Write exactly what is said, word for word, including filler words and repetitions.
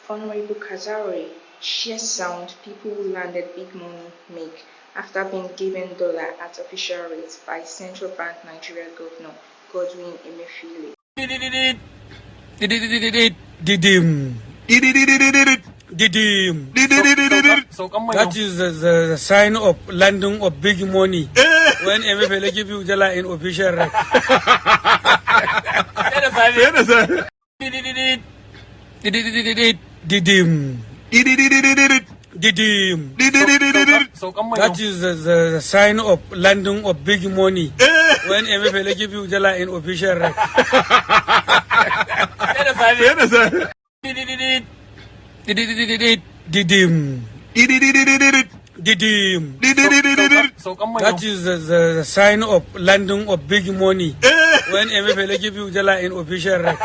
Honorable Kazaway share sound people who landed big money make after being given dollar at official rates by Central Bank Nigeria Governor Godwin Emefiele. Didim. Didim. That is the, the, the sign of landing of big money. When Emefiele give you dollar in official rate. Didim. Didim. That is the, the, the sign of landing of big money. When Emefiele give you dollar in official rate. Didim. Didim. That is the, the, the sign of landing of big money. When Emefiele give you dollar in official rate.